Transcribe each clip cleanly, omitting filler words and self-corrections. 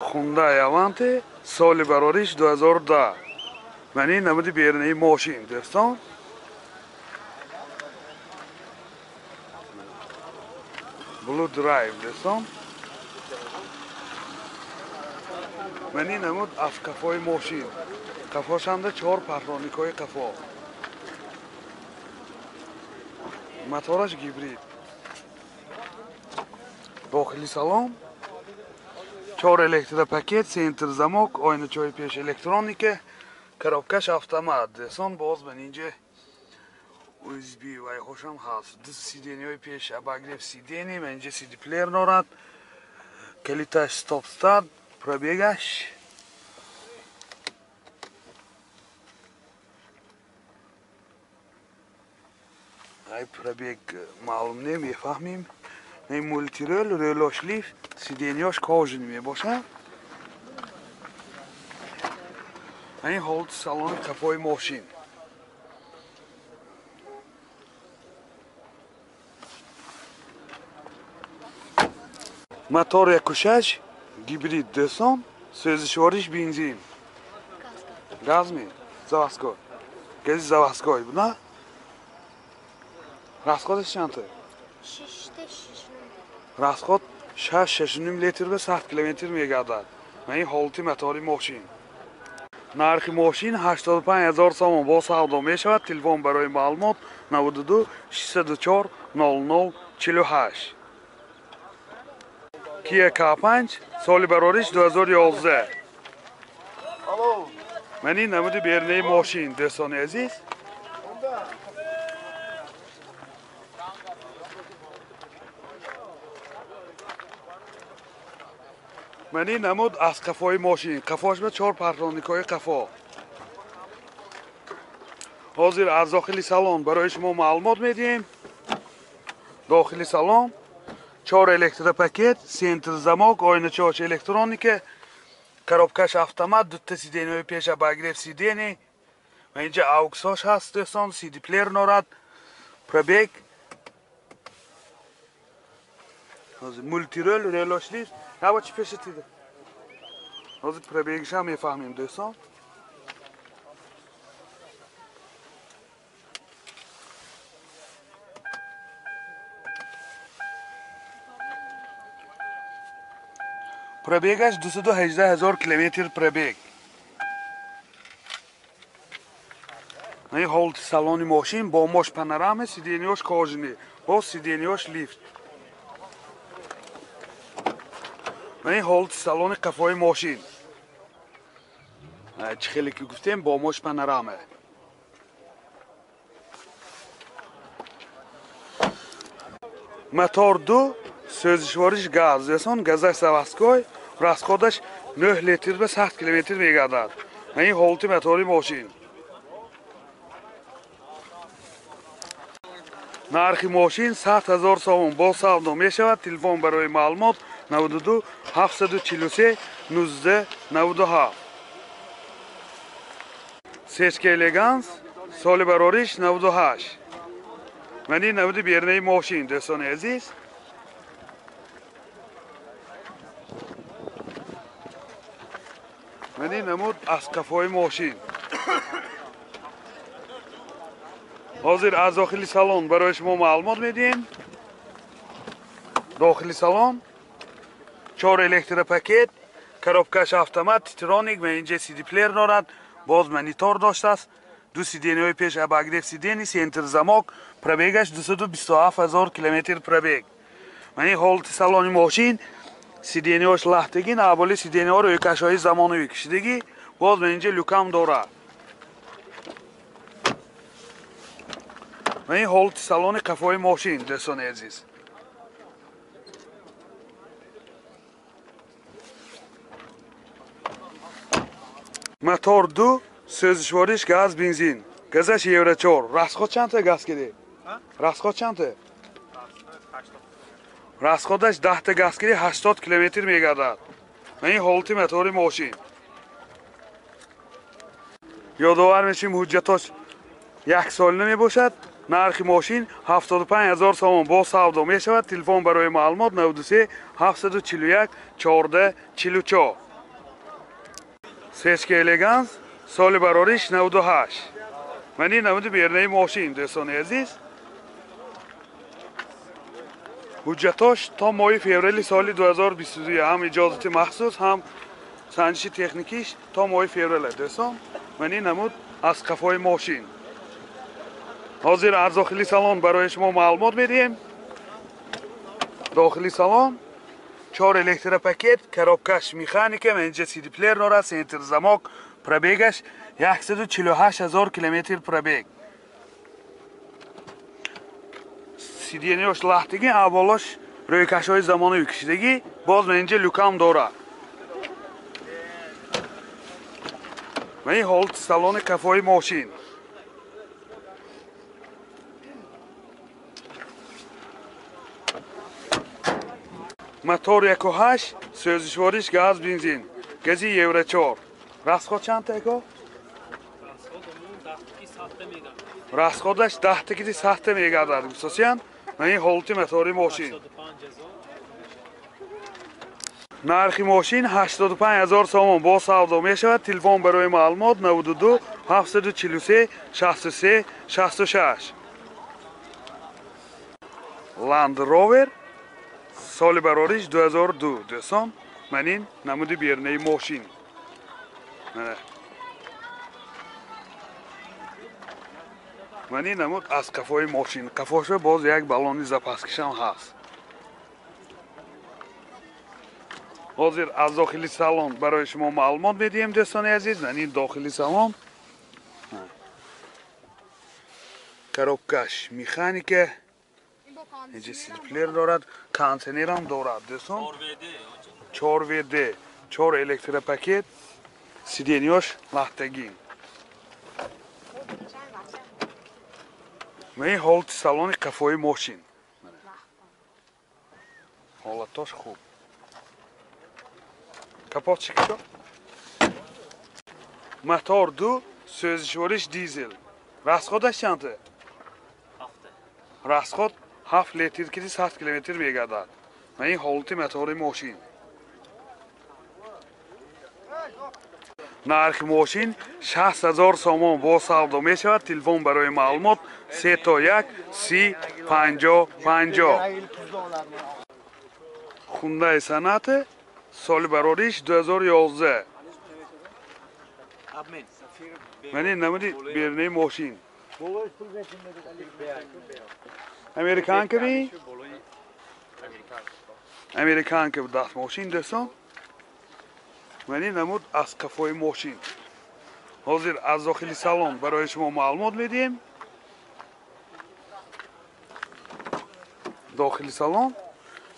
Hyundai Avante соли барориш 2010. Ман ин намуди берунаи мошин дӯстон. Blue Drive дӯстон. Ман ин намуд аз қафои мошин. Қафошанда 4 парроникҳои қафо. Мотораш гибрид. Дохили салон 4 электропакет, центр замок, оиначаҳои пеш электроника, коробкаш автомат. Дӯстон, боз ман инҷа USB вайҳошам ҳаст. Ду сиденьяҳои пеш обогрев сиденья, ман инҷа CD плеер дорад. Калиташ стоп старт, пробегаш ай пробег маълум не, мефаҳмем. Ин мултирол, релош лифт, сиденьяш кожаный мебошад. Ин ҳолати салони қафои мошин. Мотор 1.6 гибрид дӯстон, сӯзишвориш бензин. Газ ми? Заводской. Гази заводской, на? Расходаш чанд? 6.6. Расход 6-6.5 литр ба 100 километр мегардад. Ман ин ҳолати мотори мошин. Нархи мошин 85 000 сомон бо савдо мешавад. Телефон барои маълумот 92 604 00 48. Kia K5 соли барориш 2011. Ман ин намуди берунаи мошин дӯстони азиз. Ман ин намуд аз қафои мошин. Қафош ба 4 парроникҳои қафо. Ҳозир аз дохили салон барои шумо маълумот медиҳем. Дохили салон 4 электропакет, центр замок, оиначаҳош электроника, коробкаш автомат, дута сиденьяҳои пеш обогрев сиденья. Ва инҷа ауксош ҳаст дӯстон, CD плеер дорад, пробег. Ҳозир мултирол, релош лифт. Ҳаво чӣ пешатида? Ҳозир пробегашам мефаҳмем дӯстон. Пробегаш 218 000 километр пробег. Ин ҳолати салони мошин бо мош панорама, сиденьяш кожаный, боз сиденьяш лифт. Ин ҳолати салони қафои мошин. Чӣ хеле ки гуфтем, бо мош панорама. Мотор 2, сӯзишвориш газ. Дӯстон, газаш заводской, расходаш 9 литр ба 100 километр мегардад. Ин ҳолати мотори мошин. Нархи мошин 100 000 сомон бо савдо мешавад. Телефон барои маълумот 92 743 19 97. Сечка Элеганс соли барориш 98. Ман ин намуди берунаи мошин дӯстони азиз. Ман ин намуд аз қафои мошин. Ҳозир аз дохили салон барои шумо маълумот медиҳем. Дохили салон 4 электропакет, коробкаш автомат, титроник, ва инҷа CD плеер дорад, боз монитор доштааст, ду сиденьяҳои пеш обогрев сиденья, центр замок, пробегаш 227 000 километр пробег. Ман ин ҳолати салони мошин, сиденьяҳош лахтагин, аболи сиденьяҳо рӯйкашҳои замонавӣ кашидагӣ, боз ман инҷа люкам дорад. Ман ин ҳолати салони қафои мошин дӯстони азиз. Мотор 2, сӯзишвориш газ, бензин. Газаш Евро 4. Расход чанд газ киди? Расход чанд? Расходаш 10 та газ киди 80 километр мегардад. Ман ин ҳолати мотори мошин. Ёдовар мешавем, ҳуҷҷатош як солина мебошад. Нархи мошин 75 000 сомон бо савдо мешавад. Телефон барои маълумот 93 741 14 44. Сечка Элеганс, соли барориш 98. Ман ин намуди бернаи мошин, дӯстони азиз. Ҳуҷҷатош то моҳи феврали соли 2022, ҳам иҷозати махсус, ҳам санҷиши техникиш то моҳи феврале, дӯстон. Ман ин намуд аз қафои мошин. Ҳозир аз дохили салон барои шумо маълумот медиҳем. Дохили салон 4 электропакет, коробкаш механика, инҷа CD плеер дорад, центр замок, пробегаш 148 000 километр пробег. Сиденьяш лахтиги, аввалош рӯйкашҳои замонави кишидагӣ, боз инҷа люкам дорад. Ва ин ҳолати салони қафои мошин. Мотор 1.8, сӯзишвориш газ бензин, гази Евро 4. Расход чанд тако? Расходаш 10 сахта мегардад. Гусосиян, ман ин ҳолати мотори мошин. Нархи мошин 85 000 сомон бо савдо мешавад. Телефон барои маълумот 92 743 63 66. Land Rover, соли барориш 2002, дӯстон. Ман ин намуди бернаи мошин. Ман ин намуд аз қафои мошин. Қафоша боз як баллони запаскишам ҳаст. Ҳозир аз дохили салон барои шумо маълумот медиҳем, дӯстони азиз. Ман ин дохили салон. Коробкаш механика, инҷа CD плеер дорад, кондиционерам дорад, дӯстон. 4 ВД, 4 электропакет, сиденьёш лахтагин. Ман ин ҳолати салони қафои мошин. Ҳолатош хуб. Капот чикшо? Мотор 2, сӯзишвориш дизел. Расходаш чанд? Расход 7 литр киди 100 километр мегардад. Ман ин ҳолати мотори мошин. Нархи мошин 60 000 сомон бо савдо мешавад. Телефон барои маълумот 3 то 1 30 50 50. Хундай Соната, соли барориш 2011. Ман ин намуди бернаи мошин. Американка ми? Американка даст мошин, дӯстон. Ман ин намуд аз қафои мошин. Ҳозир аз дохили салон барои шумо маълумот медиҳем. Дохили салон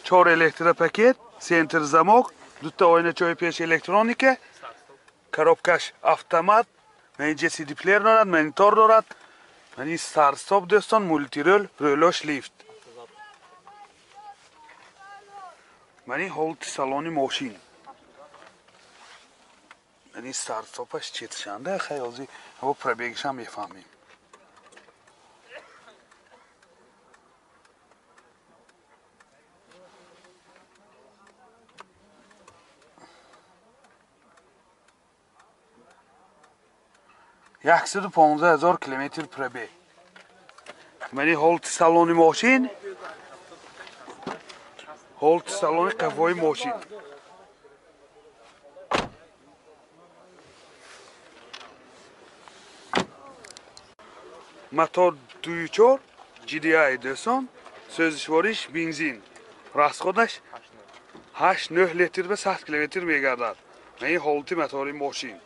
4 электропакет, центр замок, дута ойначаҳои пеш электроника, коробкаш автомат, инҷа CD плеер дорад, монитор дорад. Ман ин старт-стоп, дӯстон, мултирол, рӯлош лифт. Ман ин ҳолати салони мошин. Ман ин старт-стопаш четшанда, хай ҳозир ҳаво пробегашам мефаҳмем. 115 000 километр пробег. Ман ин ҳолати салони мошин, ҳолати салони қафои мошин. Мотор 2.4 GDI, дӯстон, сӯзишвориш бензин. Расходаш 8-9 литр ба 100 километр мегардад. Ман ин ҳолати мотори мошин.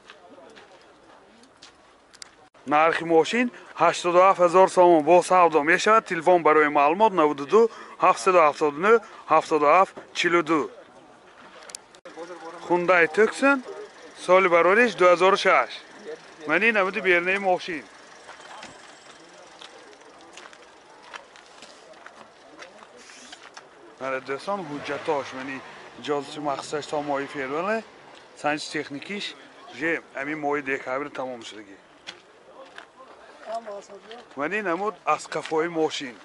Нархи мошин 87 000 сомон бо савдо мешавад. Телефон барои маълумот 92 779 77 42. Хундай Туксон, соли барориш 2006. Ман ин намуди бернаи мошин. Мана дӯстон, ҳуҷҷатош, мани иҷозати махсусаш то моҳи феврале, санҷи техникиш же ҳамин моҳи декабр тамом шудагӣ. Ман ин намуд аз қафои мошин.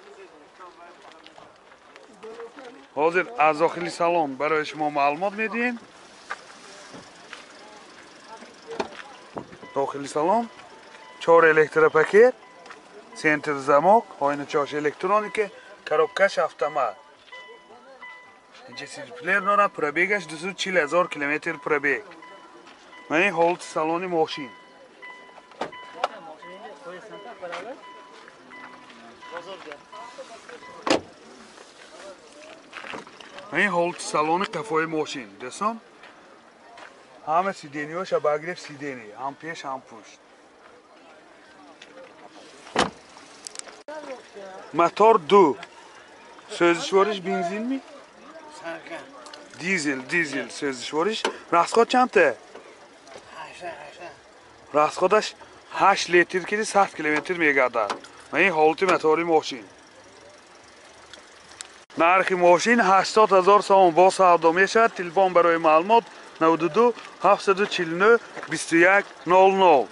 Ҳозир аз дохили салон барои шумо маълумот медиҳем. Дохили салон 4 электропакет, центр замок, оиначааш электроника, коробкаш автомат. Инҷа CD плеер дорад, пробегаш 240 000 километр пробег. Ман ин ҳолати салони мошин. Ман ин ҳолати салони қафои мошин. Дӯстон, ҳама сидениҳош обогрев сидени, ҳам пеш ҳам пушт. Мотор 2. Сӯзишвориш бензин ми? Дизел, дизел сӯзишвориш. Расход чандта? Расходаш 8 литр киди 100 километр мегардад. Ман ин ҳолати мотори мошин. Нархи мошин 80 000 сомон бо савдо мешавад. Телефон барои маълумот 92 749 21 00.